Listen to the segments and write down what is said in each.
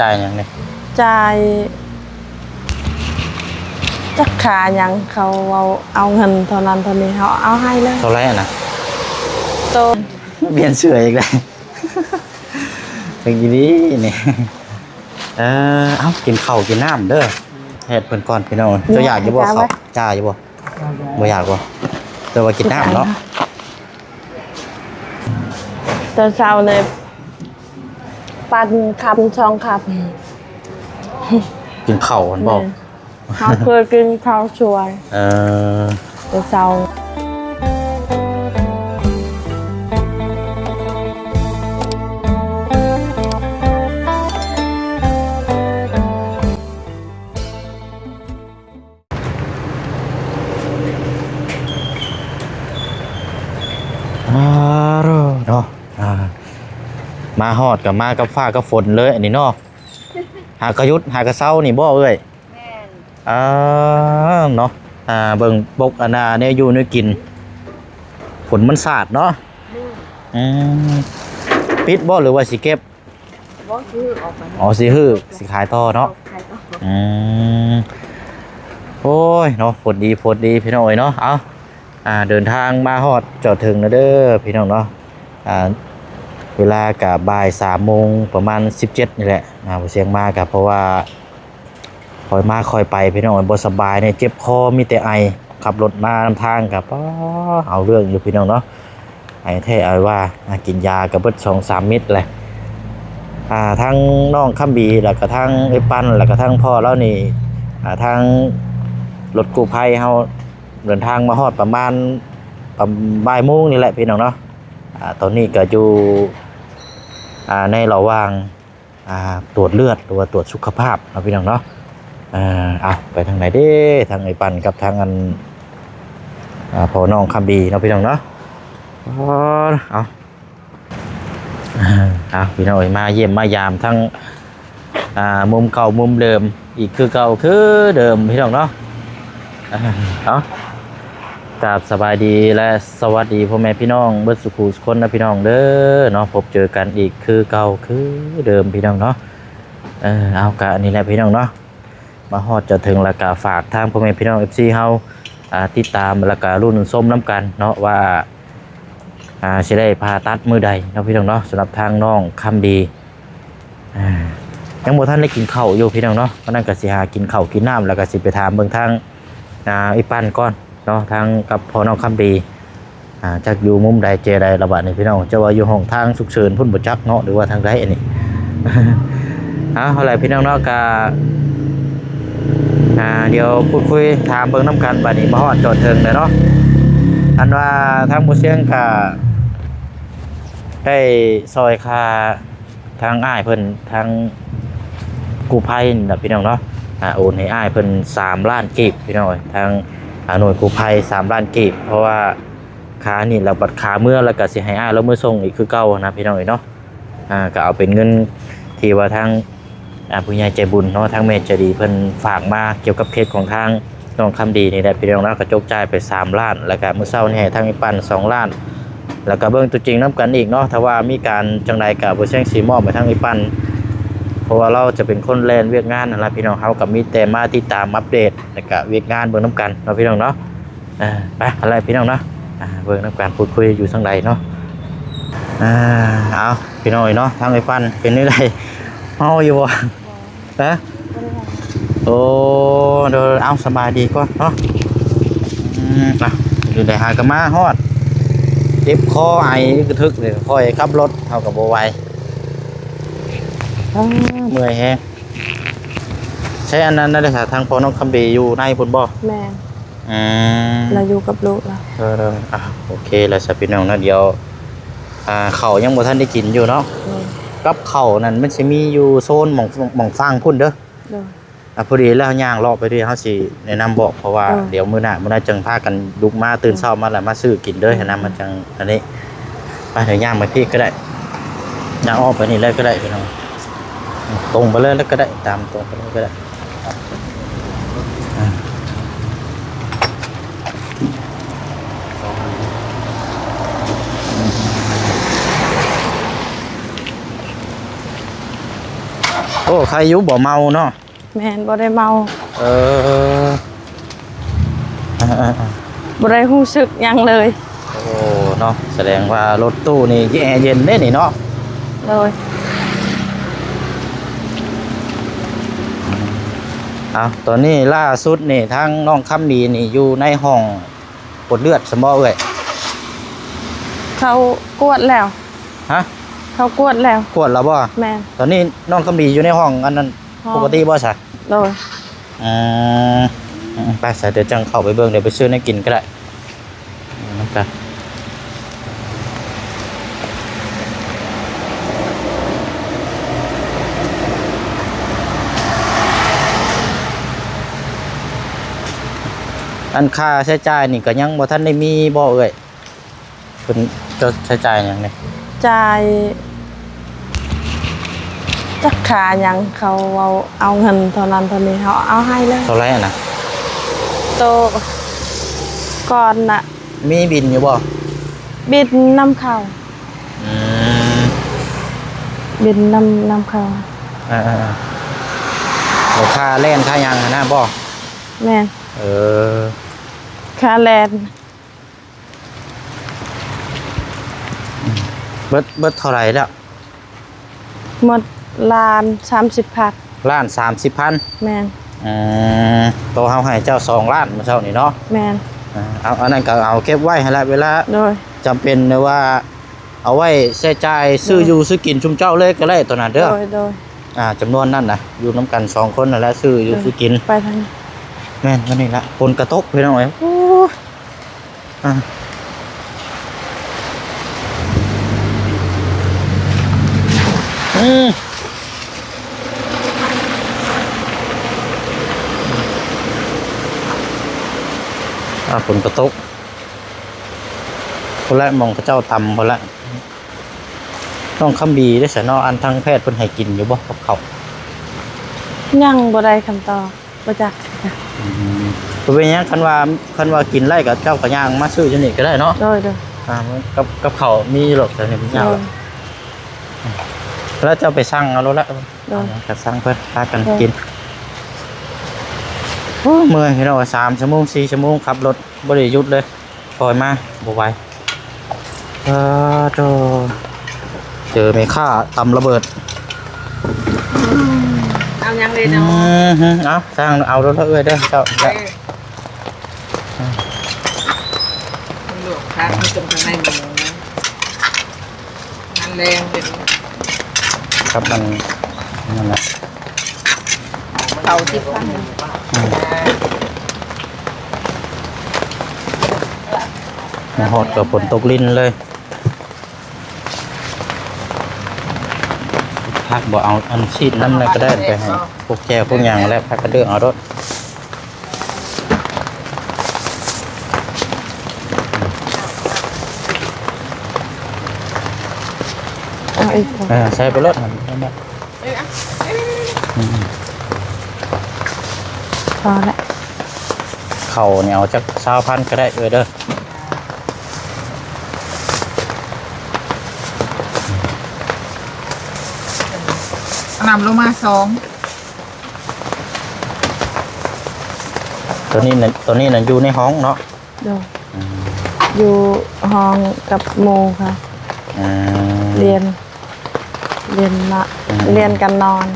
ຈ່າຍຫຍັງນີ້? ຈ່າຍ ຈັກຄ່າຫຍັງ ເຂົາເວົ້າເອົາເງິນເທົ່ານັ້ນເທົ່ານີ້ ເຮົາເອົາໃຫ້ເລີຍ. ເທົ່າໃດນະ? ໂຕ ປ່ຽນເສື້ອອີກແລ້ວ ເປັນອີ່ຫຼີນີ້. ເອີ ເອົາ ກິນເຂົ້າກິນນ້ຳເດີ ເຮັດເພິ່ນກ່ອນພີ່ນ້ອງ. ເຈົ້າຢາກຢູ່ບໍ່ ເຂົ້າ? ຈ້າຢູ່ບໍ່? ບໍ່ຢາກບໍ່? ແຕ່ວ່າກິນນ້ຳເນາະ. ແຕ່ເຊົ້ານີ້ປັ່ນຄັບສອງຄັບ. ກິນເຂົ້າຫັ້ນບໍ່? ແມ່ນ. ເຮົາເຄີຍກິນເຂົ້າສວຍ. ເອີ ແຕ່ເຊົ້າ. ອາ ເນາະ ອາ ມາຮອດກໍມາກັບຟ້າກັບຝົນເລີຍອັນນີ້ເນາະ. ຫາກະຢຸດຫາກະເຊົານີ້ບໍ່ເອື້ອຍ? ແມ່ນ. ອາ ເນາະ ອາ ເບິ່ງປົກອັນນາ ແນວຢູ່ແນວກິນ ຝົນມັນສາດເນາະ. ແມ່ນ. ອືມ ປິດບໍ່ ຫຼືວ່າຊິເກັບ? ບໍ່ ຊິຮື້ອອກໄປ. ອໍ ຊິຮື້ ຊິຂາຍຕໍ່ເນາະ. ຂາຍຕໍ່. ອືມ ໂອ້ຍເນາະ ຝົນດີ ຝົນດີພີ່ນ້ອງເອີຍເນາະ. ເອົາ ອ່າ ເດີນທາງມາຮອດຈອດເຖິງແລ້ວເດີພີ່ນ້ອງເນາະ. ອ່າ ເວລາກະບ່າຍສາມໂມງ ປະມານສິບເຈັດນີ້ແຫຼະ. ອ່າ ບໍ່ສຽງມາກະເພາະວ່າຄ່ອຍມາຄ່ອຍໄປພີ່ນ້ອງເອີຍ ບໍ່ສະບາຍແດ່ ເຈັບຄໍ ມີແຕ່ໄອ. ຂັບລົດມານຳທາງກະ ປາ ເອົາເລື່ອງຢູ່ພີ່ນ້ອງເນາະ. ໄອແທ້ໄອວ່າ ອ່າ ກິນຢາກໍເບິດສອງສາມເມັດແຫຼະ. ອ່າ ທັງນ້ອງຄຳບີ ແລ້ວກໍທັງເອື້ອຍປັນ ແລ້ວກໍທັງພໍ່ລາວນີ້ ອ່າ ທາງລົດກູ້ໄພເຮົາເດີນທາງມາຮອດປະມານ ປະ ບ່າຍໂມງນີ້ແຫຼະພີ່ນ້ອງເນາະ. ອ່າ ຕອນນີ້ກໍຢູ່ ອ່າ ໃນລະຫວ່າງ ອ່າ ຕວດເລືອດ ຫຼືວ່າຕວດສຸຂະພາບເນາະພີ່ນ້ອງເນາະ. ເອີ ເອົາ ໄປທາງໃດເດ້ ທາງເອື້ອຍປັນກັບທາງອັນ ອ່າ ພໍ່ນ້ອງຄຳດີເນາະພີ່ນ້ອງເນາະ. ອໍ ເອົາ ເອົາ ພີ່ນ້ອງເອີຍ ມາຢ້ຽມມາຢາມທັງ ອ່າ ມຸມເກົ່າມຸມເດີມ ອີກຄືເກົ່າຄືເດີມພີ່ນ້ອງເນາະ. ເອົາ ກາບສະບາຍດີ ແລະ ສະຫວັດດີພໍ່ແມ່ພີ່ນ້ອງເບິດສູ່ຜູ້ສູ່ຄົນນະພີ່ນ້ອງເດີເນາະ. ພົບເຈີກັນອີກຄືເກົ່າຄືເດີມພີ່ນ້ອງເນາະ. ເອີ ເອົາ ກະນີ້ແຫຼະພີ່ນ້ອງເນາະ ມາຮອດຈະເຖິງ ແລ້ວກະຝາກທາງພໍ່ແມ່ພີ່ນ້ອງ ເອັຟຊີ ເຮົາ ອ່າ ຕິດຕາມ ແລ້ວກະລຸ້ນຊົມນຳກັນເນາະ ວ່າ ອ່າ ຊິໄດ້ຜ່າຕັດມື້ໃດເນາະພີ່ນ້ອງເນາະ. ສຳລັບທາງນ້ອງຄຳດີ ອ່າ ຍັງບໍ່ທັນໄດ້ກິນເຂົ້າຢູ່ພີ່ນ້ອງເນາະ. ເພາະນັ້ນກໍຊິຫາກິນເຂົ້າກິນນ້ຳ ແລ້ວກໍຊິໄປຖາມເບິ່ງທາງ ອ່າ ອີ່ປັນກ່ອນເນາະ ທາງກັບພໍ່ນ້ອງຄຳດີ ອ່າ ຈັກຢູ່ມຸມໃດແຈໃດລະບາດນີ້ພີ່ນ້ອງ. ຈະວ່າຢູ່ຫ້ອງທາງສຸກເສີນພຸ້ນບໍ່ຈັກເນາະ ຫຼືວ່າທາງໃດອັນນີ້. ເອົາ ເອົາແຫຼະພີ່ນ້ອງເນາະ ກະ ອ່າ ດຽວພູດຄຸຍຖາມເບິ່ງນຳກັນ. ບາດນີ້ມາຮອດຈອດເຖິງແລ້ວເນາະ. ອັນວ່າທາງບໍ່ຊຽງກະໄດ້ຊ່ອຍຄ່າ ທາງອ້າຍເພິ່ນ ທາງກູ້ໄພນີ້ລະພີ່ນ້ອງເນາະ ອ່າ ໂອນໃຫ້ອ້າຍເພິ່ນສາມລ້ານກີບພີ່ນ້ອງເອີຍ. ທາງ ອ່າ ໜ່ວຍກູ້ໄພສາມລ້ານກີບ ເພາະວ່າຄ່ານີ້ ແລ້ວບັດຄ່າເມືອ ແລ້ວກໍຊິໃຫ້ອ້າຍລາວເມືອສົ່ງອີກຄືເກົ່ານະພີ່ນ້ອງເອີຍເນາະ. ອ່າ ກໍເອົາເປັນເງິນທີ່ວ່າທາງ ອ່າ ຜູ້ໃຫຍ່ໃຈບຸນເນາະ ທາງແມ່ໃຈດີເພິ່ນຝາກມາກ່ຽວກັບເຄສຂອງທາງນ້ອງຄຳດີນີ້ແຫຼະພີ່ນ້ອງເນາະ. ກະຈົກຈ່າຍໄປສາມລ້ານ ແລ້ວກະມື້ເຊົ້ານີ້ໃຫ້ທາງອີ່ປັນສອງລ້ານ ແລ້ວກະເບິ່ງຕົວຈິງນຳກັນອີກເນາະ. ຖ້າວ່າມີການຈັ່ງໃດກະບໍ່ຊຽງຊິມອບໃຫ້ທາງອີ່ປັນ ເພາະວ່າລາວຈະເປັນຄົນແລ່ນວຽກງານຫັ້ນລະພີ່ນ້ອງ. ເຮົາກະມີແຕ່ມາຕິດຕາມອັບເດດ ແລ້ວກະວຽກງານເບິ່ງນຳກັນເນາະພີ່ນ້ອງເນາະ. ເອີ ໄປ ຫັ້ນແຫຼະພີ່ນ້ອງເນາະ ອ່າ ເບິ່ງນຳກັນ ພູດຄຸຍຢູ່ທາງໃດເນາະ. ອ່າ ເອົາ ພີ່ນ້ອງເອີຍເນາະ ທາງເອື້ອຍປັນເປັນແນວໃດ ເມົາຢູ່ບໍ່? ຮະ? ໂອ້ ໂດຍ ເອົາ ສະບາຍດີກ່ອນເນາະ. ອືມ ອ່ະ ຢູ່ໃດຫາກໍມາຮອດ ເຈັບຄໍໄອກະທຶກເລີຍ ຄ່ອຍຂັບລົດເຮົາກໍບໍ່ໄຫວ. ອ້າ ເມື່ອຍແຮງ. ໃຊ້ອັນນັ້ນໄດ້ ທາງພໍ່ນ້ອງຄຳເບຢູ່ໃນພຸ້ນບໍ່? ແມ່ນ. ອືມ ລາວຢູ່ກັບລູກລາວ. ເອີ ອ່ະ ໂອເຄລະຊະພີ່ນ້ອງເນາະ. ດຽວ ອ່າ ເຂົ້າຍັງບໍ່ທັນໄດ້ກິນຢູ່ເນາະ. ແມ່ນ. ກັບເຂົ້ານັ້ນມັນຊິມີຢູ່ໂຊນໝ່ອງ ໝ່ອງຝັ່ງພຸ້ນເດີ. ໂດຍ. ອ່ະ ພໍດີແລ້ວເຮົາຍ່າງເລາະໄປເລື້ອຍ ເຮົາຊິແນະນຳບອກ ເພາະວ່າ ເອີ ດຽວມື້ໜ້າ ມື້ໜ້າຈັ່ງພາກັນລຸກມາຕື່ນເຊົ້າມາແລ້ວມາຊື້ກິນເດີ. ອືມ ອັນນັ້ນມັນຈັ່ງອັນນີ້. ໄປ ດຽວຍ່າງໄປພີ້ກໍໄດ້ ຍ່າງອ້ອມໄປນີ້ເລີຍກໍໄດ້ພີ່ນ້ອງ. ຕົງໄປເລີຍແລ້ວກໍໄດ້ ຕາມຕົງໄປເລີຍກໍໄດ້. ອືມ. ໂອ້ ໃຄຢູ່ບໍ່ເມົາເນາະ. ແມ່ນ ບໍ່ໄດ້ເມົາ. ເອີ ເອີໆໆ ບໍ່ໄດ້ຮູ້ສຶກຫຍັງເລີຍ. ໂອ້ ເນາະ ສະແດງວ່າລົດຕູ້ນີ້ແອເຢັນເດ້ນີ້ເນາະ. ໂດຍ. ເອົາ ຕອນນີ້ລ່າສຸດນີ້ ທາງນ້ອງຄຳມີນີ້ຢູ່ໃນຫ້ອງ ປວດເລືອດຊັ້ນບໍ່ເອື້ອຍ? ເຂົາກວດແລ້ວ. ຮະ? ເຂົາກວດແລ້ວ. ກວດແລ້ວບໍ່? ແມ່ນ. ຕອນນີ້ນ້ອງຄຳມີຢູ່ໃນຫ້ອງອັນນັ້ນ ຫ້ອງ ປົກກະຕິບໍ່ຊະ? ໂດຍ. ອືມ ອືມ ໄປຊະ ດຽວຈັ່ງເຂົ້າໄປເບິ່ງ ດຽວໄປຊື້ແນວກິນກໍໄດ້. ອືມ ໄປ. ອັນຄ່າໃຊ້ຈ່າຍນີ້ກໍຍັງບໍ່ທັນໄດ້ມີບໍ່ເອື້ອຍ? ເພິ່ນເຈົ້າໃຊ້ຈ່າຍຫຍັງນີ້? ຈ່າຍ ຈັກຄ່າຫຍັງ ເຂົາເວົ້າເອົາເງິນເທົ່ານັ້ນເທົ່ານີ້ ເຮົາເອົາໃຫ້ເລີຍ. ເທົ່າໃດນະ? ໂຕກ່ອນນະ. ມີບິນຢູ່ບໍ່? ບິນນຳເຂົ້າ. ອືມ ບິນນຳ ນຳເຂົ້າ. ເອີໆໆ ແລ້ວຄ່າແລ່ນຄ່າຫຍັງຫັ້ນນະບໍ່? ແມ່ນ. ເອີ ຄ່າແລ່ນ. ເບິດ ເບິດເທົ່າໃດແລ້ວ? ໝົດລ້ານສາມສິບພັນ. ລ້ານສາມສິບພັນ? ແມ່ນ. ອືມ ໂຕເຮົາໃຫ້ເຈົ້າສອງລ້ານມື້ເຊົ້ານີ້ເນາະ. ແມ່ນ. ເອົາ ອັນນັ້ນກໍເອົາເກັບໄວ້ຫັ້ນແຫຼະ ເວລາ ໂດຍ ຈຳເປັນ ຫຼືວ່າເອົາໄວ້ໃຊ້ຈ່າຍຊື້ ໂດຍ ຢູ່ຊື້ກິນຊຸມເຈົ້າເລີຍກໍໄດ້ ໂຕນັ້ນເດີ. ໂດຍ ໂດຍ. ອ່າ ຈຳນວນນັ້ນນະ ຢູ່ນຳກັນສອງຄົນນັ້ນແຫຼະ ຊື້ຢູ່ ໂດຍ ຊື້ກິນ. ໄປທາງ ແມ່ນ ມານີ້ລະ ຝົນກະຕົກ ພີ່ນ້ອງເອີຍ. ໂອ້ ອ່າ ອືມ ອ່າ ຝົນກະຕົກ ພຸ້ນແຫຼະ ໝ່ອງເຂົາເຈົ້າຕຳພຸ້ນແຫຼະ. ນ້ອງຄຳບີເດ້ຊະເນາະ ອັນທາງແພດເພິ່ນໃຫ້ກິນຢູ່ບໍ່ກັບເຂົ້າ? ຍັງບໍ່ໄດ້ຄຳຕອບ. ບໍ່ຈັກຄືກັນ. ອືມ ບໍ່ເປັນຫຍັງ ຄັນວ່າ ຄັນວ່າກິນໄດ້ກໍເຈົ້າກໍຍ່າງມາຊື້ຢູ່ນີ້ກໍໄດ້ເນາະ. ໂດຍໆ. ອ່າ ກັບ ກັບເຂົ້າມີຢູ່ດອກ ແຖວນີ້ມັນຍາກ. ໂດຍ. ແລ້ວເຈົ້າໄປສັ່ງເອົາໂລດລະ. ໂດຍ. ກໍສັ່ງເພິ່ນ ພາກັນ ໂດຍ ກິນ. ໂອ້ ເມື່ອຍພີ່ນ້ອງ ສາມຊົ່ວໂມງ ສີ່ຊົ່ວໂມງ ຂັບລົດບໍ່ໄດ້ຢຸດເລີຍ. ຄ່ອຍມາ ບໍ່ໄຫວ. ເອີ ໂຕ ເຈີແມ່ຄ້າຕຳລະເບີດ. ເອົາຫຍັງເລີຍເນາະ? ອືມ ເອົາ ສັ່ງເອົາໂລດເອື້ອຍເດີ ເຈົ້າ. ເອີ ລວກຜັກ ມັນຕົງຂ້າງໃນໝູ ອັນແລງເປັນ ກັບອັນນັ້ນນະ. ເກົ້າສິບພັນ. ອືມ ມາຮອດກໍຝົນຕົກລິນເລີຍ. ຜັກບໍ່ເອົາອັນຊີ້ນນຳແລ້ວກໍໄດ້ ໄປໃຫ້ພວກແຈ່ວພວກຫຍັງແລ້ວ ພັກກະເດືອງເອົາໂລດ. ເອົາອີກບໍ່? ເອີ ໃສ່ໄປໂລດ ນັ້ນແຫຼະ. ອືມ ພໍລະ. ເຂົ້ານີ້ເອົາຈັກຊາວພັນກໍໄດ້ເອື້ອຍເດີ. ເອົານ້ຳລົງມາສອງ. ໂຕນີ້ນະ ໂຕນີ້ນະຢູ່ໃນຫ້ອງເນາະ? ໂດຍ. ອືມ ຢູ່ຫ້ອງກັບໝູ່ເຂົາ. ອືມ ຮຽນ ຮຽນເນາະ. ອືມ ຮຽນກັນນອນ.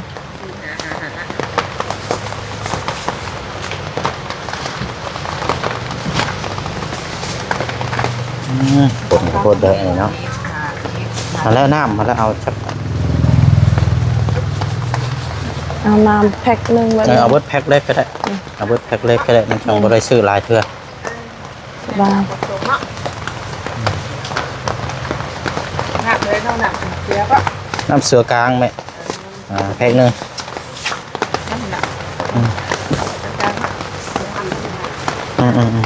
ອືມ ຝົນໂຄດເດີເນາະ. ເອົາແລ້ວນ້ຳ ເອົາແລ້ວ ເອົາຈັກ ເອົານ້ຳແພັກໜຶ່ງໄວ້. ເອີ ເອົາເບິດແພັກເລັກກໍໄດ້. ອືມ ເອົາເບິດແພັກເລັກກໍໄດ້ ມັນຈັ່ງ ອືມ ບໍ່ໄດ້ຊື້ຫຼາຍເທື່ອ. ສະບາຍ. ນ້ຳເລີຍເນາະ ນ້ຳເສືອປະ? ນ້ຳເສືອກາງແມ່. ອ່າ ແພັກໜຶ່ງ. ອືມ ອືມໆໆ ອືມ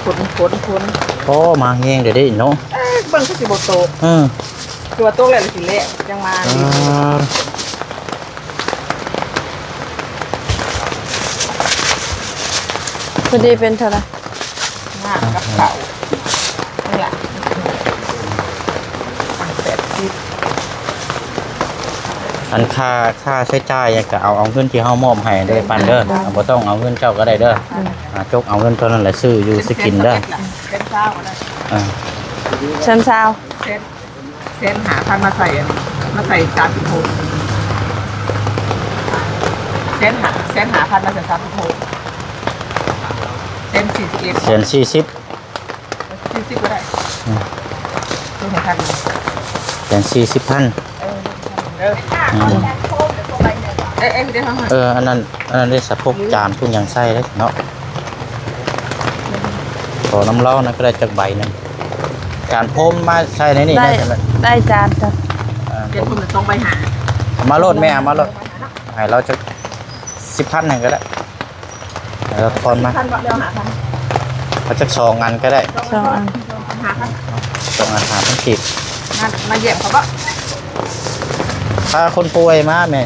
ຝົນ ຝົນ ຝົນ. ໂອ້ ມາແຮງເດ້ເນາະ. ເອີ ເບິ່ງຄືຊິບໍ່ຕົກ. ເອີ ຄືວ່າຕົກແລ້ວຊິແລ້ງ ຈັ່ງມາ. ອ່າ ນີ້. ອ່າ ພໍດີເປັນເທົ່າໃດ? ນ້ຳກັບເຂົ້ານີ້ລະ ແປດສິບ. ອັນຄ່າ ຄ່າໃຊ້ຈ່າຍຫຍັງກະເອົາ ເອົາເງິນທີ່ເຮົາມອບໃຫ້ເດີ ປັນເດີ ບໍ່ຕ້ອງເອົາເງິນເຈົ້າກະໄດ້ເດີ. ອືມ ອ່າ ຈົກເອົາເງິນໂຕນັ້ນແຫຼະ ຊື້ຢູ່ຊື້ກິນເດີ. ເປັນຊາວກະໄດ້ ອ່າ ເປັນຊາວ ເຊັນ ແສນຫ້າພັນມາໃສ່ ມາໃສ່ສາມສິບຫົກ ແສນຫ້າ ແສນຫ້າພັນມາໃສ່ສາມສິບຫົກ ແສນສີ່ສິບເອັດ ແສນສີ່ສິບ ສີ່ສິບກະໄດ້. ອືມ ຄືໃຫ້ພັນ ແສນສີ່ສິບພັນ. ເອີ ເອີ ອືມ ເອີ ເອີ ດຽວ ເອີ ອັນນັ້ນ ອັນນັ້ນເດ້ ສະໂພກຈານພວກຫຍັງໃສ່ເດ້ເນາະ. ຂໍນຳລາວນັ້ນກະໄດ້ຈັກໃບໜຶ່ງ ຈານໂຟມມາໃສ່ໃນນີ້ ໄດ້ ໄດ້ຈານ ເອີ ເຈັດຄົນສອງໃບຫ້າ ມາໂລດແມ່ ມາໂລດ ໃຫ້ລາວຈັກສິບພັນຫັ້ນກະໄດ້ ໃຫ້ລາວທອນມາ ເອົາຈັກສອງອັນກະໄດ້ ສອງອັນ ສອງອັນຫ້າພັນ ສອງອັນຫ້າພັນກີບ. ມາ ມາຢ້ຽມເຂົາບໍ? ພາຄົນປ່ວຍມາແມ່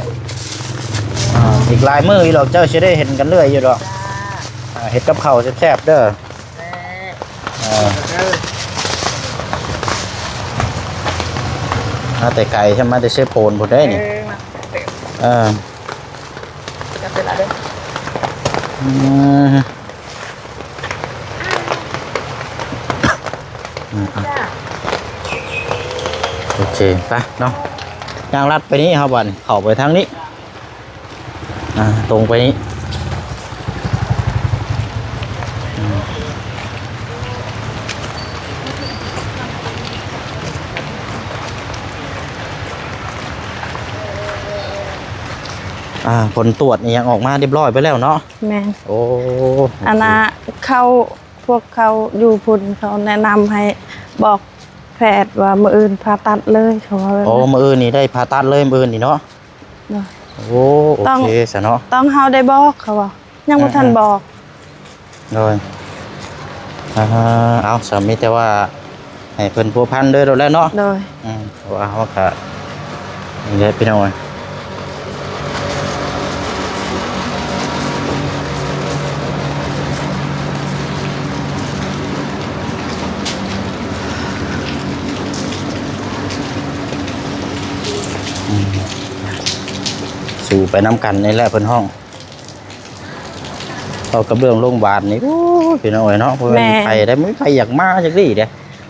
ອ່າ ອີກຫຼາຍມື້ຢູ່ດອກ ເຈົ້າຊິໄດ້ເຫັນກັນເລື້ອຍຢູ່ດອກ. ອ່າ ເຮັດກັບເຂົ້າແຊບໆເດີ. ເອີ ມາແຕ່ໄກ ມາແຕ່ເຊໂປນພຸ້ນເດ້ນີ້. ເອີ ມາແຕ່ ເອີ ຈັບເວລາເດີ. ອືມ ອືມ ໂອເຄ ໄປເນາະ ຍ່າງລັດໄປນີ້ ເຮົາບາດນີ້ເຂົ້າໄປທາງນີ້. ອ່າ ຕົງໄປນີ້ ອືມ ອ່າ ຜົນຕວດອີ່ຫຍັງອອກມາຮຽບຮ້ອຍໄປແລ້ວເນາະ. ແມ່ນ ໂອ້ ອັນນ່າ ໂອເຄ ເຂົາ ພວກເຂົາຢູ່ພຸ້ນ ເຂົາແນະນຳໃຫ້ບອກແພດວ່າມື້ອື່ນຜ່າຕັດເລີຍ ເຂົາວ່າແບບນັ້ນ. ໂອ້ ມື້ອື່ນນີ້ໄດ້ຜ່າຕັດເລີຍ ມື້ອື່ນນີ້ເນາະ. ໂດຍ ໂອ້ ໂອເຄຊະເນາະ ຕ້ອງເຮົາໄດ້ບອກ ເຂົາວ່າ ຍັງບໍ່ທັນບອກ. ໂດຍ ອ່າ ເອົາ ສາມີແຕ່ວ່າໃຫ້ເພິ່ນພົວພັນເດີໂລດແລ້ວເນາະ. ໂດຍ ອືມ ເພາະວ່າເຮົາກະ ນີ້ແຫຼະພີ່ນ້ອງເອີຍ. ອືມ ສູ້ໄປນຳກັນນີ້ແຫຼະເພິ່ນຮ້ອງ. ເວົ້າກັບເລື່ອງໂລງບານນີ້ ໂອ້ຍ ພີ່ນ້ອງເອີຍເນາະ ບໍ່ແມ່ນ ແມ່ນໃຜໄດ້ ບໍ່ມີໃຜຢາກມາຈັກດີ້ເດ້.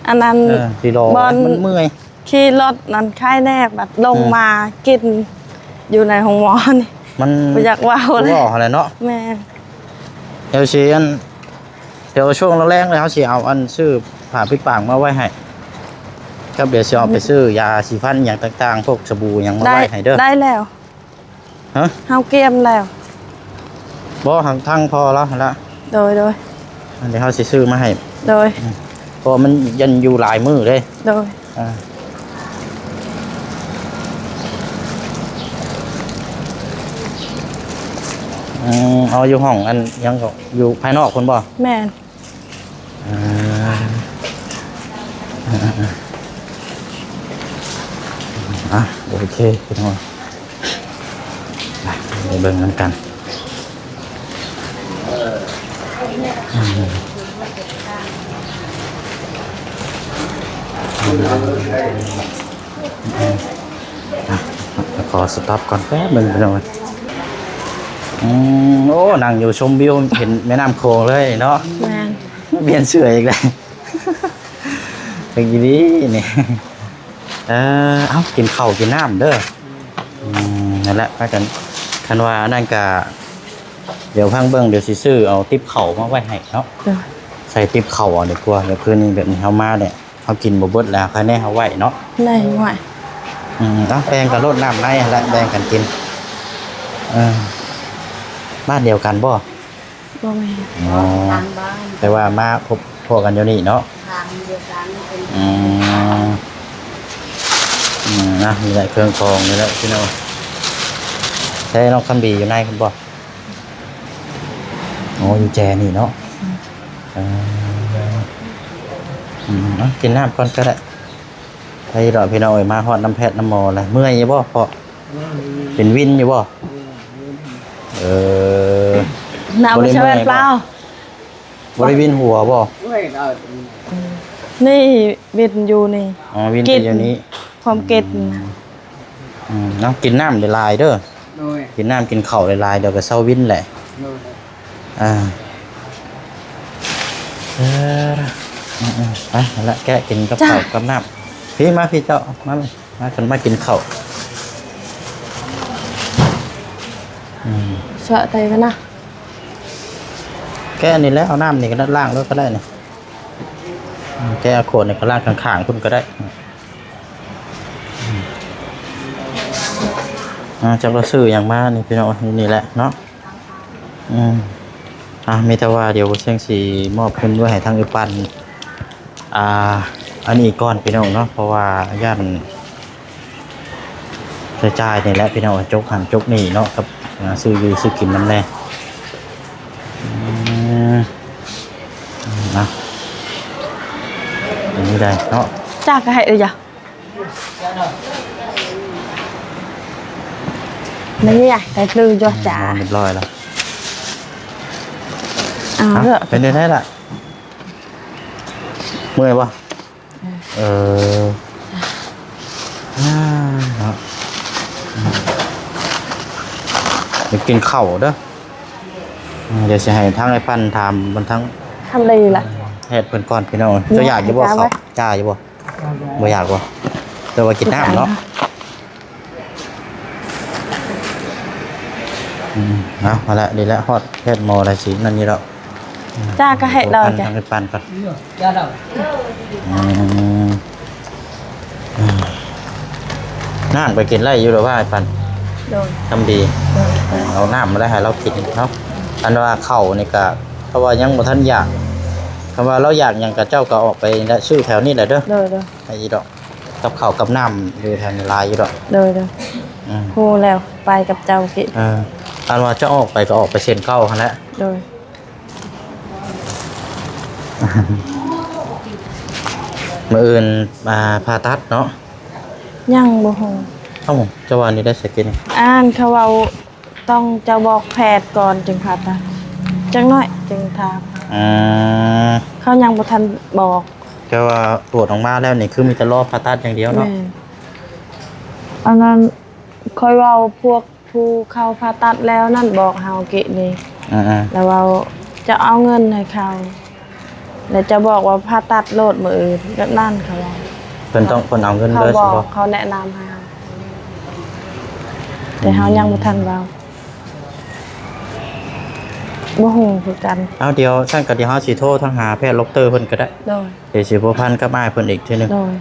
ອັນນັ້ນ ເອີ ຊິລໍ ບໍ່ ມັນເມື່ອຍ ຂີ່ລົດນັ້ນໄຄແນ່ ບັດລົງ ອືມ ມາກິນຢູ່ໃນໂຮງໝໍນີ້ ມັນບໍ່ຢາກເວົ້າເລີຍ ເວົ້າຫັ້ນແຫຼະເນາະ. ແມ່ນ ດຽວຊິອັນ ດຽວຊ່ວງແລງໆ ເຮົາຊິເອົາອັນຊື້ຜ້າປິດປາກມາໄວ້ໃຫ້ ກັບດຽວຊິເອົາໄປ ອືມ ຊື້ຢາສີຟັນຫຍັງຕ່າງໆ ພວກສະບູຫຍັງມາໄວ້ໃຫ້ເດີ. ໄດ້ແລ້ວ ຮະ? ເຮົາກຽມແລ້ວ. ບໍ່ ທາງ ທາງພໍ່ລາວຫັ້ນລະ. ໂດຍ ໂດຍ ອັນນີ້ເຮົາຊິຊື້ມາໃຫ້. ໂດຍ ອືມ ເພາະວ່າມັນຍັງຢູ່ຫຼາຍມື້ເດ້. ໂດຍ ອ່າ ອືມ ເອົາຢູ່ຫ້ອງອັນຫຍັງກໍ ຢູ່ພາຍນອກພຸ້ນບໍ່? ແມ່ນ. ອ່າ ອ່າ ອ່າ ໂອເຄ ພີ່ນ້ອງ ໄປເບິ່ງນຳກັນ. ອ່ະ ຂໍສະຕັອບກ່ອນແປັບໜຶ່ງ ພີ່ນ້ອງ. ອືມ ໂອ້ ນັ່ງຢູ່ຊົມວິວ ເຫັນແມ່ນ້ຳໂຂງເລີຍເນາະ. ແມ່ນ ປ່ຽນເສື້ອອີກແລ້ວ ເປັນອີ່ຫຼີນີ້. ເອີ ເອົາ ກິນເຂົ້າກິນນ້ຳເດີ. ອືມ ນັ້ນແຫຼະ ພາກັນ ຄັນວ່າອັນນັ້ນກະ ດຽວຟັງເບິ່ງ ດຽວຊິຊື້ເອົາຕິບເຂົ້າມາໄວ້ໃຫ້ເນາະ. ໂດຍ ໃສ່ຕິບເຂົ້າເອົາດີກວ່າ ດຽວຄືນນີ້ແບບນີ້ເຮົາມາແຫຼະ ເຮົາກິນບໍ່ເບິດແລ້ວ ໃຄແນ່ເຮົາໄວ້ເນາະ. ໄດ້ ໄວ້ ອືມ ເອົາ ແບ່ງກັນໂລດ ນ້ຳໃນຫັ້ນແຫຼະ ແບ່ງກັນກິນ. ເອີ ບ້ານດຽວກັນບໍ່? ບໍ່ແມ່ນ. ອໍ ຕ່າງບ້ານ ແຕ່ວ່າມາພົບພໍ້ກັນຢູ່ນີ້ເນາະ. ທາງດຽວກັນ ອືມ ອືມ ນະ ນີ້ແຫຼະເຄື່ອງຂອງນີ້ແຫຼະພີ່ນ້ອງ. ແທ້ ນ້ອງຄຳດີຢູ່ໃນພຸ້ນບໍ່? ອໍ ຢູ່ແຈນີ້ເນາະ. ອືມ ເອີ ອືມ ເອົາ ກິນນ້ຳກ່ອນກໍໄດ້. ໄປດອກພີ່ນ້ອງເອີຍ ມາຮອດນ້ຳແພດນ້ຳໝໍແລ້ວ. ເມື່ອຍຢູ່ບໍ່ພໍ່? ເປັນວິນຢູ່ບໍ່? ເອີ ໜາວບໍ່ ບໍ່ໄດ້ເມື່ອຍບໍ່? ຊາວແອນເປົ່າ ບໍ່ໄດ້ວິນຫົວບໍ່? ນີ້ວິນຢູ່ນີ້. ອໍ ວິນແຕ່ຢູ່ນີ້ ຄວາມເກັດ. ອືມ ເນາະ ກິນນ້ຳຫຼາຍໆເດີ. ໂດຍ ກິນນ້ຳກິນເຂົ້າຫຼາຍໆ ດຽວກໍເຊົາວິນແຫຼະ. ໂດຍ ອ່າ ເອີ ໄປ ນັ້ນລະ ແກະກິນກັບເຂົ້າກັບນ້ຳ. ພີ້ມາ ພີ້ເຈົ້າ ມາ ມາ ມາ ກັນມາກິນເຂົ້າ. ອືມ ສະໄຕກັນນະ. ແກະນີ້ແຫຼະ ເອົານ້ຳນີ້ກໍໄດ້ ລ້າງໂລດກໍໄດ້ນີ້. ອືມ ແກະເອົາຂວດນີ້ກໍລ້າງຂ້າງໆພຸ້ນກໍໄດ້. ອ່າ ຈັກລາວຊື້ຫຍັງມານີ້ພີ່ນ້ອງ ຢູ່ນີ້ແຫຼະເນາະ. ອືມ ອ່າ ມີແຕ່ວ່າດຽວບໍ່ເສັງຊິມອບເງິນໄວ້ໃຫ້ທາງເອື້ອຍປັນ ອ່າ ອັນນີ້ກ່ອນພີ່ນ້ອງເນາະ ເພາະວ່າຢ້ານ ໃຊ້ຈ່າຍນີ້ແຫຼະພີ່ນ້ອງ ຈົກຫັ້ນຈົກນີ້ເນາະ ກັບ ອ່າ ຊື້ຢູ່ຊື້ກິນນຳແດ່. ອືມ ນະ ອັນນີ້ໄດ້ເນາະ ຈ້າກໍໃຫ້ເອີຍ. ນີ້ໄດ້ປຶ້ມຢູ່ຈ້າ ນອນຮຽບຮ້ອຍແລ້ວ. ເອົາ ເປັນໄດ້ລະ ເມື່ອຍບໍ່? ເອີ ເອີ ເນາະ ໄປກິນເຂົ້າເດີ. ດຽວຊິໃຫ້ທາງອ້າຍປັນຖາມມັນທາງ ທຳເລລະ ແພດເພິ່ນກ່ອນພີ່ນ້ອງ. ເຈົ້າຢາກຢູ່ບໍ່ເຂົ້າ? ຈ້າຢູ່ບໍ່? ບໍ່ຢາກບໍ່? ແຕ່ວ່າກິນນ້ຳເນາະ. ອືມ ເອົາ ມາລະ ດີແລ້ວ ຮອດແພດໝໍລະຊິນັ້ນຢູ່ດອກ. ອືມ ຈ້າກໍໃຫ້ລາວຈ້າ ທາງໄປປັ່ນກ່ອນ. ອືມ ອືມ ນ້ຳໄປກິນໄດ້ຢູ່ດອກວ່າໄອ້ປັນ. ໂດຍ ທຳດີ. ໂດຍ ເອົານ້ຳມາໄດ້ໃຫ້ລາວກິນເນາະ. ອັນວ່າເຂົ້ານີ້ກະ ເພາະວ່າຍັງບໍ່ທັນຢາກ ຄັນວ່າລາວຢາກຫຍັງກະເຈົ້າກໍອອກໄປແລະ ຊື້ແຖວນີ້ແຫຼະເດີ. ໂດຍ ໂດຍ ໃຫ້ອີດອກ ກັບເຂົ້າກັບນ້ຳຢູ່ແຖວນີ້ຫຼາຍຢູ່ດອກ. ໂດຍ ໂດຍ ອືມ ຮູ້ແລ້ວ ໄປກັບເຈົ້າກິນ. ເອີ ອັນວ່າຈະອອກໄປກໍອອກໄປເຊັ່ນເກົ່າຫັ້ນແຫຼະ. ໂດຍ ມື້ອື່ນ ອ່າ ຜ່າຕັດເນາະ? ຍັງບໍ່ຮູ້. ເອົ້າ ເຈົ້າວ່ານີ້ໄດ້ສະກິນ? ອ່ານ ເຂົາເວົ້າ ຕ້ອງເຈົ້າບອກແພດກ່ອນຈຶ່ງຜ່າຕັດ ຈັກໜ້ອຍຈຶ່ງຖາມ. ອືມ ເຂົາຍັງບໍ່ທັນບອກ. ແຕ່ວ່າຕວດອອກມາແລ້ວນີ້ ຄືມີແຕ່ລໍຜ່າຕັດຢ່າງດຽວເນາະ? ແມ່ນ ອັນນັ້ນຂ້ອຍເວົ້າພວກຜູ້ເຂົາຜ່າຕັດແລ້ວນັ້ນບອກເຮົາກີ້ນີ້. ອືມໆ ແລ້ວເວົ້າຈະເອົາເງິນໃຫ້ເຂົາ ແລ້ວຈະບອກວ່າຜ່າຕັດໂລດມື້ອື່ນ ແບບນັ້ນເຂົາເວົ້າ. ເພິ່ນຕ້ອງ ເພິ່ນເອົາເງິນເລີຍ ເຂົາບອກ ຊິບອກ ເຂົາແນະນຳໃຫ້ເຮົາ ແຕ່ເຮົາຍັງບໍ່ທັນເວົ້າ. ອືມ ບໍ່ຮູ້ຄືກັນ. ເອົາ ດຽວ ຊັ້ນກໍດຽວເຮົາຊິໂທທາງຫາແພດລັອກເຕີເພິ່ນກໍໄດ້. ໂດຍ ດຽວຊິພົວພັນກັບອ້າຍເພິ່ນອີກເທື່ອໜຶ່ງ. ໂດຍ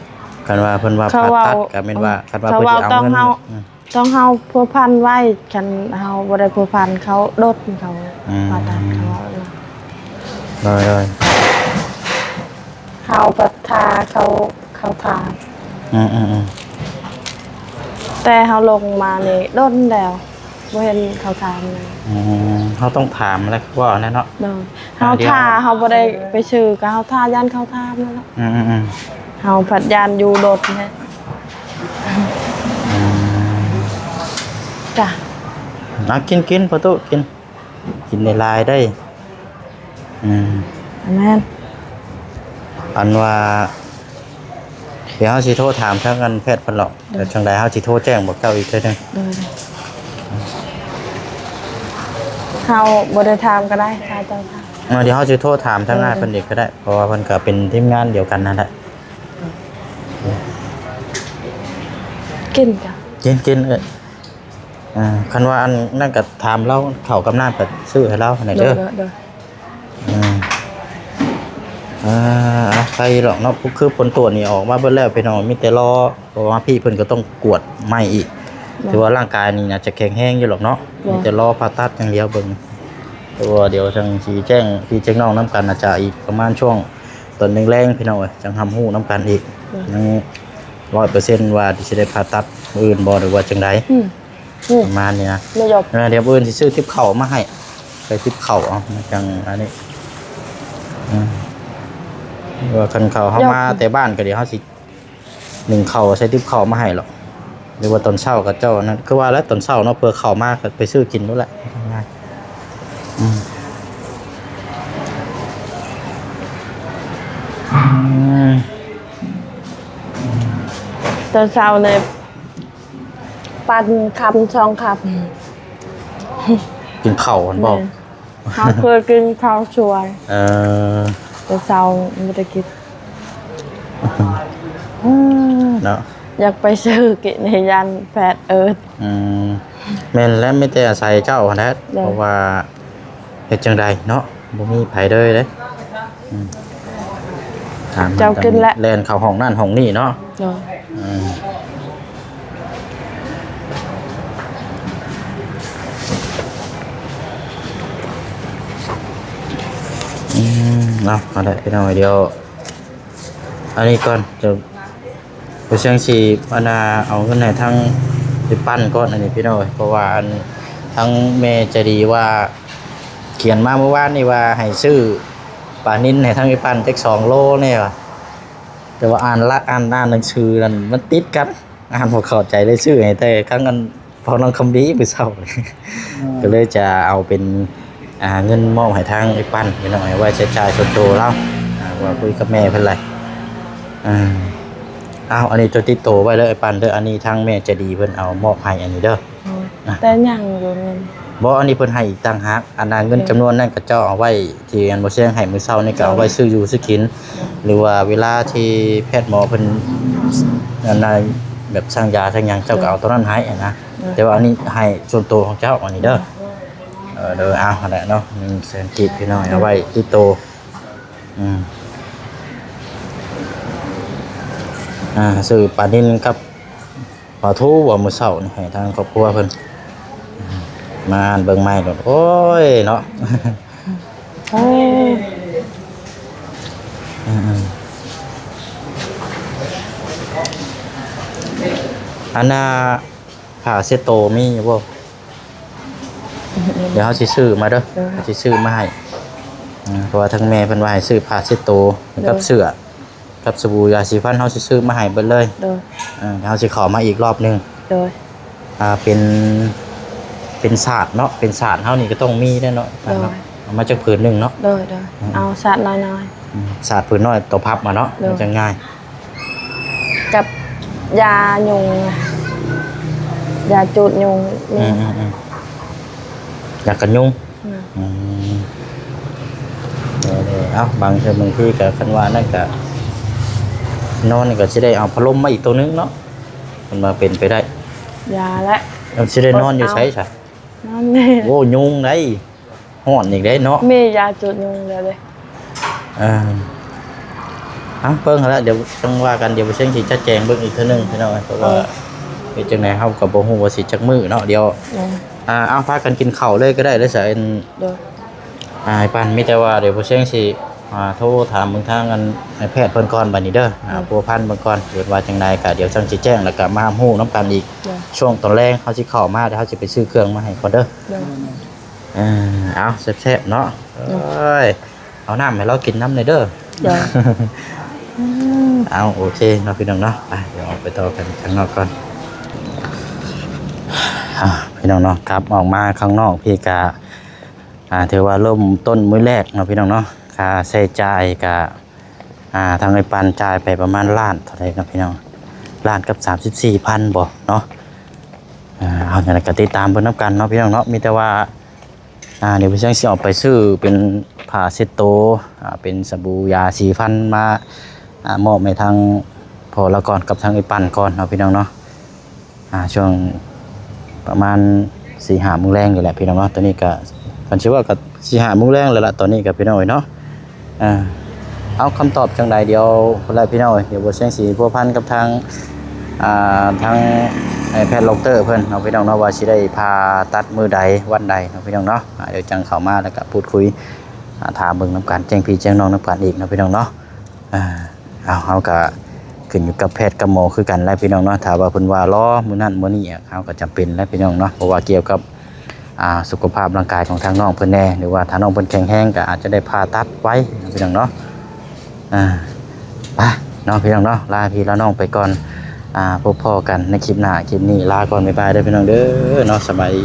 ຄັນວ່າເພິ່ນວ່າຜ່າຕັດກໍແມ່ນວ່າ ເຂົາເວົ້າ ຄັນວ່າເພິ່ນຊິເອົາເງິນ ເຂົາເວົ້າຕ້ອງເຮົາ ອືມ ຕ້ອງເຮົາພົວພັນໄວ້ ຄັນເຮົາບໍ່ໄດ້ພົວພັນເຂົາດົນເຂົາ ອືມ ວ່າຕາມເຂົາເວົ້ານະ. ໂດຍໆ ເຮົາພັດຖ້າເຂົາ ເຂົາຖາມ. ອືມໆໆ ແຕ່ເຮົາລົງມານີ້ດົນແລ້ວ ບໍ່ເຫັນເຂົາຖາມເລີຍ. ອືມ ເຮົາຕ້ອງຖາມແລ້ວເວົ້າແນ່ເນາະ. ໂດຍ ເຮົາຖ້າເຮົາບໍ່ໄດ້ໄປຊື້ ກໍເຮົາຖ້າຢ້ານເຂົາຖາມນັ້ນແຫຼະ. ອືມໆໆ ເຮົາພັດຢ້ານຢູ່ດົນແທ້. ອືມ ຈ້າ ເອົາ ກິນໆ ພໍ່ຕູ້ ກິນ ກິນຫຼາຍໆ ໄດ້. ອືມ ແມ່ນ ອັນວ່າ ດຽວເຮົາຊິໂທຖາມທາງອັນແພດເພິ່ນເນາະ. ໂດຍ ແລ້ວຈັ່ງໃດເຮົາຊິໂທແຈ້ງບອກເຈົ້າອີກເທື່ອໜຶ່ງ. ໂດຍ ເຮົາບໍ່ໄດ້ຖາມກໍໄດ້ ຖ້າເຈົ້າຖາມ. ເອີ ດຽວເຮົາຊິໂທຖາມທາງ ໂດຍ ອ້າຍເພິ່ນອີກກໍໄດ້ ເພາະວ່າເພິ່ນກໍເປັນທີມງານດຽວກັນນັ້ນແຫຼະ. ກິນກະ ກິນໆ ເອີຍ. ອ່າ ຄັນວ່າອັນນັ້ນກໍຖາມລາວ ເຂົ້າກັບນ້ຳກໍຊື້ໃຫ້ລາວໃຫ້ແດ່ເດີ. ໂດຍ ໂດຍ ໂດຍ. ອືມ ອ່າ ໄປດອກເນາະ ຄືຜົນຕວດນີ້ອອກມາເບິດແລ້ວພີ່ນ້ອງ ມີແຕ່ລໍ ເພາະວ່າພີ່ເພິ່ນກໍຕ້ອງກວດໃໝ່ອີກ. ໂດຍ ຖືວ່າຮ່າງກາຍນີ້ໜ້າຈະແຂງແຮງຢູ່ດອກເນາະ. ໂດຍ ມີແຕ່ລໍຜ່າຕັດຢ່າງດຽວເບິ່ງ. ເພາະວ່າດຽວຈັ່ງຊິແຈ້ງພີ່ແຈ້ງນ້ອງນຳກັນ ອາດຈະອີກປະມານຊ່ວງຕອນແລງໆ ພີ່ນ້ອງເອີຍ ຈັ່ງຮັບຮູ້ນຳກັນອີກ. ໂດຍ ຍັງຮ້ອຍເປີເຊັນວ່າຊິໄດ້ຜ່າຕັດມື້ອື່ນບໍ່ ຫຼືວ່າຈັ່ງໃດ. ອືມ ອືມ ປະມານນີ້ນະ. ເອີ ດຽວມື້ອື່ນຊິຊື້ຕິບເຂົ້າມາໃຫ້ ໄປຕິບເຂົ້າເອົາ ມັນຈັ່ງອັນນີ້. ອືມ ວ່າຄັນເຂົ້າເຮົາມາແຕ່ບ້ານກໍດຽວເຮົາຊິໜຶ້ງເຂົ້າໃສ່ຕິບເຂົ້າມາໃຫ້ເນາະ ຫຼືວ່າຕອນເຊົ້າກໍເຈົ້ານັ້ນ ຄືວ່າແຫຼະ ຕອນເຊົ້າເນາະ ເພື່ອເຂົ້າມາກໍໄປຊື້ກິນໂລດແຫຼະ ງ່າຍ. ອືມ ຕອນເຊົ້ານີ້ປັນຄຳສອງຄຳ. ກິນເຂົ້າຫັ້ນບໍ່? ແມ່ນ. ເຮົາເຄີຍກິນເຂົ້າສວຍ. ເອີ ແຕ່ເຊົ້າບໍ່ໄດ້ກິນ. ເນາະ ຢາກໄປຊື້ກິນໃຫ້ຢ້ານແພດເອີ້ນ. ອືມ ແມ່ນແຫຼະ ມີແຕ່ອາໄສເຈົ້າຫັ້ນແຫຼະ. ໂດຍ. ເພາະວ່າເຮັດຈັ່ງໃດເນາະ ບໍ່ມີໃຜເລີຍເດ້. ອືມ ຖາມ ເຈົ້າກິນແລ້ວ ແລ່ນເຂົ້າຫ້ອງນັ້ນຫ້ອງນີ້ເນາະ. ໂດຍ. ອືມ ອືມ ເອົາ ເອົາໄດ້ພີ່ນ້ອງ ດຽວ ອັນນີ້ກ່ອນ ດຽວ ບໍ່ຊຽງຊິ ອັນນ່າ ເອົາເງິນໃຫ້ທາງໄອ້ປັນກ່ອນ ອັນນີ້ພີ່ນ້ອງເອີຍ. ເພາະວ່າອັນ ທາງແມ່ໃຈດີວ່າ ຂຽນມາມື້ວານນີ້ວ່າໃຫ້ຊື້ປານິນໃຫ້ທາງໄອ້ປັນຈັກສອງໂລແດ່ວ່າ ແຕ່ວ່າອ່ານລະ ອ່ານ ອ່ານໜັງສືນັ້ນມັນຕິດກັນ ອ່ານບໍ່ເຂົ້າໃຈ ເລີຍຊື້ໃຫ້ແຕ່ຄັ້ງອັນ ພໍ່ນ້ອງຄຳດີມື້ເຊົ້າ. ອືມ ກໍເລີຍຈະເອົາເປັນ ອ່າ ເງິນມອບໃຫ້ທາງໄອ້ປັນພີ່ນ້ອງ ໄວ້ໃຊ້ຈ່າຍສ່ວນໂຕລາວ. ອ່າ ວ່າຄຸຍກັບແມ່ເພິ່ນແຫຼະ. ອ່າ ເອົາ ອັນນີ້ໂຕຕິດໂຕໄວ້ເດີໄອ້ປັນເດີ ອັນນີ້ທາງແມ່ໃຈດີເພິ່ນເອົາມອບໃຫ້ອັນນີ້ເດີ. ໂດຍ. ອ່ະ ແຕ່ຍັງຢູ່ເງິນ. ບໍ່ ອັນນີ້ເພິ່ນໃຫ້ອີກຕ່າງຫາກ ອັນນັ້ນເງິນຈຳນວນນັ້ນກໍເຈົ້າເອົາໄວ້ ທີ່ອັນບໍ່ຊຽງໃຫ້ມື້ເຊົ້ານີ້ ກໍເອົາໄວ້ ໂດຍ ຊື້ຢູ່ຊື້ກິນ ໂດຍ ຫຼືວ່າເວລາທີ່ແພດໝໍເພິ່ນ ອັນນັ້ນ ແບບສັ່ງຢາສັ່ງຫຍັງ ເຈົ້າກໍເອົາໂຕນັ້ນໃຫ້ນະ. ໂດຍ. ແຕ່ວ່າອັນນີ້ໃຫ້ສ່ວນໂຕຂອງເຈົ້າອັນນີ້ເດີ. ໂດຍ. ເອີ ເດີ ເອົາຫັ້ນແຫຼະເນາະ ໜຶ່ງແສນກີບພີ່ນ້ອງ ໂດຍ ເອົາໄວ້ຕິດໂຕ. ອືມ ອ່າ ຊື້ປານິນກັບ ປາທູວ່າມື້ເຊົ້ານີ້ໃຫ້ທາງຄອບຄົວເພິ່ນ ມາອ່ານເບິ່ງໃໝ່ໂລດ. ໂອ້ຍເນາະ ໂອ້ຍ ອັນນ່າ ຜ້າເຊັດໂຕມີຢູ່ບໍ່? ດຽວເຮົາຊິຊື້ມາເດີ ໂດຍ ເຮົາຊິຊື້ມາໃຫ້. ອືມ ເພາະວ່າທາງແມ່ເພິ່ນວ່າໃຫ້ຊື້ຜ້າເຊັດໂຕ ໂດຍ ກັບເສື້ອ ກັບສະບູຢາສີຟັນ ເຮົາຊິຊື້ມາໃຫ້ເບິດເລີຍ. ໂດຍ. ເອີ ເຮົາຊິເຂົ້າມາອີກລອບໜຶ່ງ. ໂດຍ. ອ່າ ເປັນ ເປັນສາດເນາະ ເປັນສາດເຮົານີ້ກໍຕ້ອງມີແດ່ເນາະ. ໂດຍ. ເອົາມາຈັກຜືນໜຶ່ງເນາະ. ໂດຍ ໂດຍ. ອືມ ເອົາສາດນ້ອຍໆ. ອືມ ສາດຜືນນ້ອຍໂຕພັບມາເນາະ. ໂດຍ. ມັນຈະງ່າຍ. ກັບຢາຍຸງ ຢາຈູດຍຸງ. ອືມໆໆ ຢາກັນຍຸງ. ອືມ ອືມ ເອີ ເອີ ເອົ້າ ບາງເທື່ອບາງທີກໍ ຄັນວ່ານັ້ນກໍ ນອນນີ້ກໍຊິໄດ້ເອົາພັດລົມມາອີກໂຕໜຶ່ງເນາະ ຄັນວ່າເປັນໄປໄດ້. ຢ່າແຫຼະ ມັນຊິໄດ້ນອນຢູ່ໃສຊະ? ນອນນີ້ ໂອ້ ຍຸງໄດ໋ ຮ້ອນອີກເດ້ເນາະ. ມີຢາຈູດຍຸງແລ້ວເດ້. ເອີ ເອົາ ເບິ່ງຫັ້ນລະ ດຽວຈັ່ງວ່າກັນ ດຽວບໍ່ຊຽງຊິຈັດແຈງເບິ່ງອີກເທື່ອໜຶ່ງ ພີ່ນ້ອງ ເພາະວ່າ ເອີ ເຮັດຈັ່ງໃດເຮົາກໍບໍ່ຮູ້ວ່າຊິຈັກມື້ເນາະ. ດຽວ ເອີ ອ່າ ເອົາ ພາກັນກິນເຂົ້າເລີຍກໍໄດ້ເດີ ສາວ ໂດຍ. ອ່າ ອ້າຍປັນ ມີແຕ່ວ່າດຽວບໍ່ຊຽງຊິ ອ່າ ໂທຖາມເບິ່ງທາງອັນ ນາຍແພດເພິ່ນກ່ອນບາດນີ້ເດີ. ອ່າ ໂດຍ. ພົວພັນເບິ່ງກ່ອນ ເພິ່ນວ່າຈັ່ງໃດກໍດຽວຈັ່ງຊິແຈ້ງ ແລ້ວກໍມາຮັບຮູ້ນຳກັນອີກ. ໂດຍ. ຊ່ວງຕອນແລງເຮົາຊິເຂົ້າມາ ດຽວເຮົາຊິໄປຊື້ເຄື່ອງມາໃຫ້ກ່ອນເດີ. ໂດຍ. ເອີ ເອົາ ແຊບໆເນາະ. ໂດຍ. ເອີຍ ເອົານ້ຳໃຫ້ລາວກິນນຳແດ່ເດີ. ໂດຍ. ເອົາ ໂອເຄເນາະ ພີ່ນ້ອງເນາະ. ໄປ ດຽວອອກໄປຕໍ່ກັນຂ້າງນອກກ່ອນ. ອ່າ ພີ່ນ້ອງເນາະ ກັບອອກມາຂ້າງນອກພີ້ກະ ອ່າ ຖືວ່າເລີ່ມຕົ້ນມື້ແລກເນາະ ພີ່ນ້ອງເນາະ. ຄ່າໃຊ້ຈ່າຍກະ ອ່າ ທາງໄອ້ປັນຈ່າຍໄປປະມານລ້ານເທົ່າໃດເນາະ ພີ່ນ້ອງ? ລ້ານກັບສາມສິບສີ່ພັນບໍ່ເນາະ. ອ່າ ເອົາ ຈັ່ງໃດກໍຕິດຕາມເບິ່ງນຳກັນເນາະ ພີ່ນ້ອງເນາະ. ມີແຕ່ວ່າ ອ່າ ດຽວເພິ່ນຍັງຊິອອກໄປຊື້ເປັນຜ້າເຊັດໂຕ ອ່າ ເປັນສະບູ ຢາສີຟັນມາ ອ່າ ມອບໃຫ້ທາງພໍ່ລາວກ່ອນ ກັບທາງໄອ້ປັນກ່ອນເນາະ ພີ່ນ້ອງເນາະ. ອ່າ ຊ່ວງປະມານສີ່ຫ້າໂມງແລງນີ້ແຫຼະ ພີ່ນ້ອງເນາະ. ຕອນນີ້ກໍ ຄັນຊິເວົ້າກໍສີ່ຫ້າໂມງແລງແລ້ວລະ ຕອນນີ້ກໍ ພີ່ນ້ອງເອີຍເນາະ. ອ່າ ເອົາ ຄຳຕອບຈັ່ງໃດ ດຽວພຸ້ນແຫຼະ ພີ່ນ້ອງເອີຍ. ດຽວບໍ່ຊຽງຊິພົວພັນກັບທາງ ອ່າ ທາງ ເອີ ແພດດັອກເຕີເພິ່ນເນາະ ພີ່ນ້ອງເນາະ ວ່າຊິໄດ້ຜ່າຕັດມື້ໃດວັນໃດເນາະ ພີ່ນ້ອງເນາະ. ອ່າ ດຽວຈັ່ງເຂົ້າມາ ແລ້ວກໍພູດຄຸຍ ອ່າ ຖາມເບິ່ງນຳກັນ ແຈ້ງພີ່ແຈ້ງນ້ອງນຳກັນອີກເນາະ ພີ່ນ້ອງເນາະ. ອ່າ ເອົາ ເຮົາກໍຂຶ້ນຢູ່ກັບແພດກັບໝໍຄືກັນແຫຼະ ພີ່ນ້ອງເນາະ. ຖ້າວ່າເພິ່ນວ່າລໍມື້ນັ້ນມື້ນີ້ ເຮົາກໍຈຳເປັນແຫຼະ ພີ່ນ້ອງເນາະ ເພາະວ່າກ່ຽວກັບ ອ່າ ສຸຂະພາບຮ່າງກາຍຂອງທາງນ້ອງເພິ່ນແດ່ ຫຼືວ່າຖ້ານ້ອງເພິ່ນແຂງແຮງກໍອາດຈະໄດ້ຜ່າຕັດໄວ ພີ່ນ້ອງເນາະ. ອ່າ ໄປເນາະ ພີ່ນ້ອງເນາະ ລາພີ່ລານ້ອງໄປກ່ອນ. ອ່າ ພົບພໍ້ກັນໃນຄລິບໜ້າ ຄລິບນີ້ລາກ່ອນ ບາຍບາຍເດີ ພີ່ນ້ອງເດີເນາະ. ສະບາຍດີ.